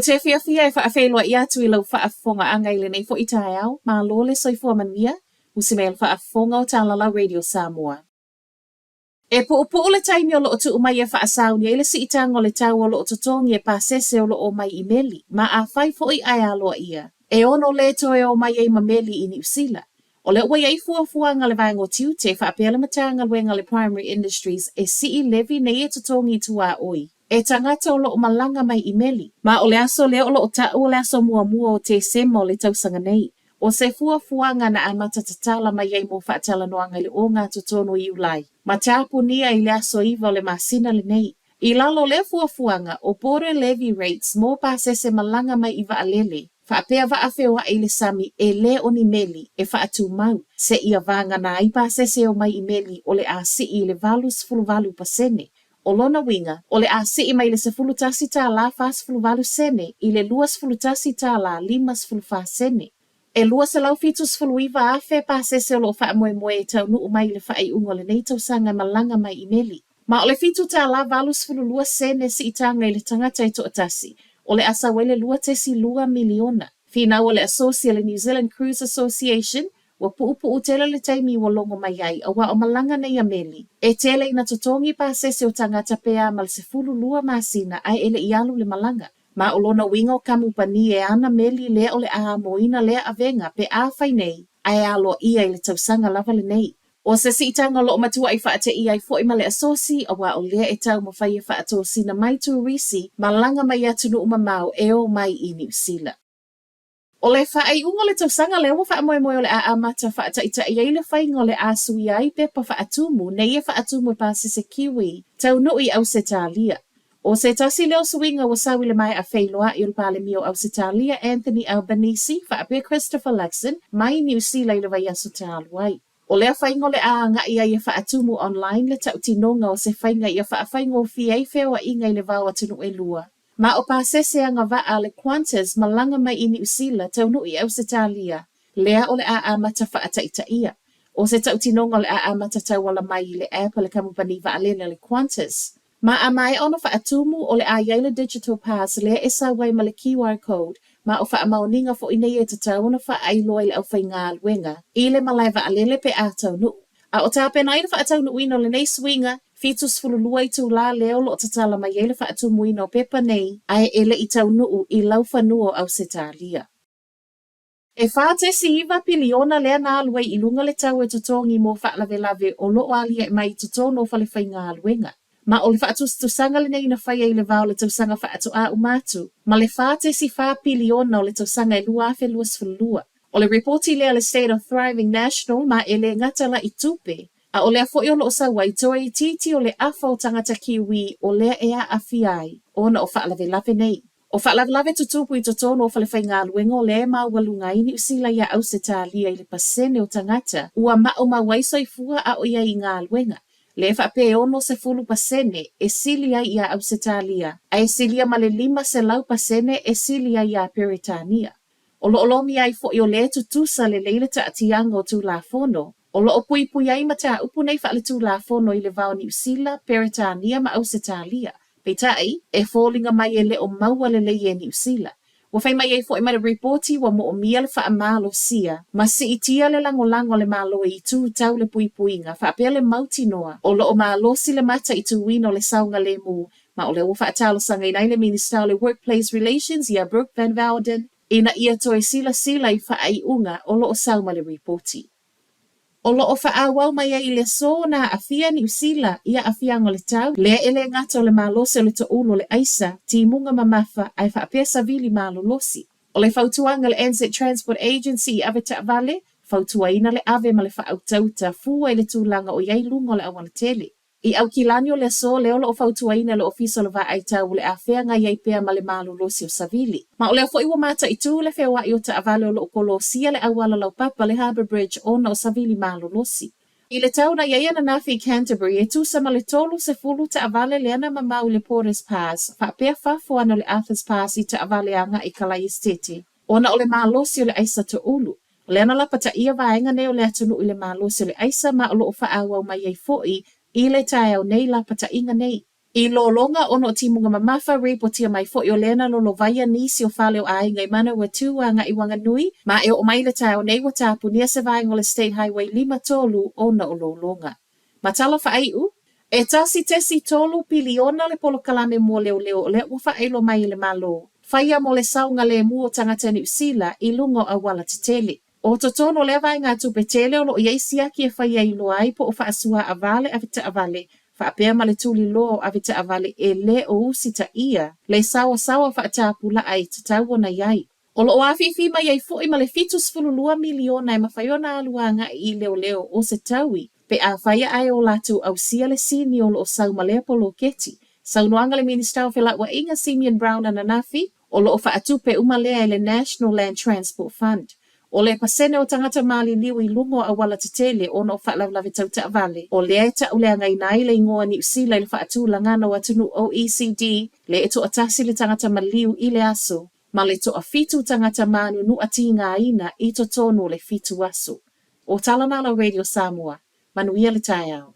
Ou te fiafia e faafeiloai atu i lau faafofogaaga i lenei foi taeao, malo le soifua manuia, usi mai le faafofoga o Talalau Radio Samoa. E puupuu le taimi o loo tuu mai e faasauni ai le siitaga o le tau o loo totogi e pasese o loo omai i meli, ma afai foi ae aloaia, e ono le toe omai ai ma meli i Niu Sila. O lea ua i ai fuafuaga a le Vaega o Tiute faapea le Matagaluega a le Primary Industries e sii levy nei e totogi i tuaoi e tagata o loo malaga mai i meli. Ma o le aso lea o loo taua o le aso muamua o Tesema o le tausaga nei. O se fuafuaga na amata tatala mai ai mo faatalanoaga i le ogatotonu i Iulai, ma tapunia i le aso 9 o le masina lenei. I lalo o lea fuafuaga, o border levy rates mo pasese malaga mai i vaalele, faapea vaa feoai i le sami e le o ni meli e faatumau, seia vagana ai pasese e omai i meli o le a sii i le 88%. O lona uiga, o le a sii mai le $11.48 i le $21.54. E 279,000 pasese o loo faamoemoe e taunuu mai i le faaiuga o lenei tausaga e malaga mai i meli. Ma o le $7.82 siitaga i le tagata e toatasi, o le a sau ai le $2.2 miliona. Finau a le Asosi a le New Zealand Cruise Association, ua puupuu tele le taimi ua logo mai ai, aua o malaga nei a meli, e tele ina totogi pasese o tagata pe a ma le 12 masina ae e le i alu le malaga. Ma o lona uiga o kamupani e ana meli lea o le a amoina lea avega pe afai nei ae aloaia i le tausaga lava lenei. O se siitaga o loo matuai faateia ai foi ma le Asosi, aua o lea e taumafai e faatosina mai turisi malaga mai atunuu mamao e omai i Niu Sila. O le faaiuga o le tausaga lea ua faamoemoe o le a amata faataitai ai le faiga o le a suia ai pepa faatumu nei e faatumu e pasese Kiwi taunuu i Ausetalia. O se tasi lea o suiga ua sau i le maea feiloai o le Palemia o Ausetalia Anthony Albanese faapea Christopher Luxon mai Niu Sila i le vaiaso talu ai. O lea faiga o le a agai ai e faatumu online le tautinoga o se faiga ia faafaigofie ai feoaiga i le va o atunuu e lua. Ma o pasese agavaa a le Qantas malaga mai i Niu Sila taunuu i Ausetalia, lea o le a amata faataitaia. O se tautinoga o le a amata tauala mai i le app a le kamupani vaalele a le Qantas. Ma a maea ona faatumu, o le a i ai le digital pass lea e sau ai ma le QR code, ma o faamaoniga foi nei e tatau ona faailoa i le aufaigaluega i le malae vaalele pe a taunuu. A o tapena ai le faataunuuina o lenei suiga, 72 itulā lea o loo tatala mai ai le faatumuina o pepa nei ae e le i taunuu i laufanua o Ausetalia. E 4.9 piliona lea na alu ai i luga le tau e totogi mo faalavelave o loo aliae mai i totonu o falefaigaluega. Ma o le faatusatusaga lenei na faia i le va o le tausaga faatoa uma atu ma le 4.4 piliona o le tausaga e 2022. O le ripoti lea a le State of Thriving National ma e le gata la i tupe, a o lea foi o loo sau ai toe itiiti o le afa o tagata Kiwi o lea e aafia ai ona o faalavelave nei. O faalavelave tutupu i totonu o falefaigaluega o lea e maualuga ai Niu Sila iā Ausetalia i le pasene o tagata ua maumau ai soifua a o i ai i galuega, lea e faapea e 60% e sili ai iā Ausetalia ae silia ma le 500% e sili ai iā Peretania. O loo lomia ai foi o lea e tutusa lelei le taatiaga o Tulafono o loo puipui ai mataupu nei faaletulafono i le va o Niu Sila, Peretania ma Ausetalia. Peitai, e foliga mai e le o maua lelei e Niu Sila. Ua fai mai ai foi ma le ripoti ua moomia le faamalosia ma siitia le lagolago a le Malo i itu tau le puipuiga faapea le mautinoa o loo malosi le mataituina o le saogalemu ma o lea ua faatalosagaina ai le Minisita o le Workplace Relations ia Brooke Van Voorden ina ia toe silasila i faaiuga o loo sau ma le ripoti. O loo faaauau mai ai i le aso na aafia Niu Sila i aafiaga o le tau, lea e le gata o le malosi o le toulu o le aisa, timuga mamafa ae faapea savili malolosi. O le fautuaga a le NZ Transport Agency i ave taavale, fautuaina le ave ma le faautauta fua i le tulaga o i ai luga o le aualatele. I Aukilani o le aso lea o loo fautuaina e le Ofisa o le Vaai Tau o le a feagai ai pea ma le malolosi o savili. Ma o lea foi ua mataitu le feoai o taavale o loo kolosia le auala laupapa le Harbour Bridge ona o savili malolosi. I le tau na i ai ananafi i Canterbury e tusa ma le 30 taavale lea na mamao i le Porters Pass faapea fafo ane o le Arthur's Pass i taavale agai i Kalaesetete ona o le malosi o le aisa toulu. O lea na lapataia vaega nei o le atunuu i le malosi o le aisa ma o loo faaauau mai ai foi i le taeao nei lapataiga nei. I lologa ona o timuga mamafa, ripotia mai foi o lea na lolovaia nisi o fale o aiga i Manawatū agai i Wanganui, ma e oo mai i le taeao nei ua tapunia se vaega o le State Highway 53 ona o lologa. Ma tala faaiu, e 1.3 piliona le polokalame mo leoleo o lea ua faailoa mai e le Malo, faia mo le saogalemu o tagata Niu Sila i luga o auala tetele. O totonu o lea vaegatupe tele o lo o i ai siaki e faia e iloa ai po o faasuaava le avetaavale faapea ma le tuliloa o avetaavale e lē o usitaia le saoasaoa faatapulaa e tatau ona i ai. O lo o afifi mai ai foi ma le $72 miliona e mafai ona alu agai i leoleo o se taui pe afai ae o latou ausia le sini o lo o sau ma lea poloketi. Saunoaga le Minisita o Felauaiga Simeon Brown ananafi, o lo o faatupe uma lea e le National Land Transport Fund. O le pasene o tagata maliliu i luga o auala tetele ona o faalavelave tau taavale, o lea e tauleagaina ai le igoa Niu Sila i le faatulagaga o atunuu OECD, lea e toatasi le tagata maliu i le aso, ma le toafitu tagata manunua tigaina i totonu o le 7 aso. O tala na a la Radio Samoa. Manuia le taeao.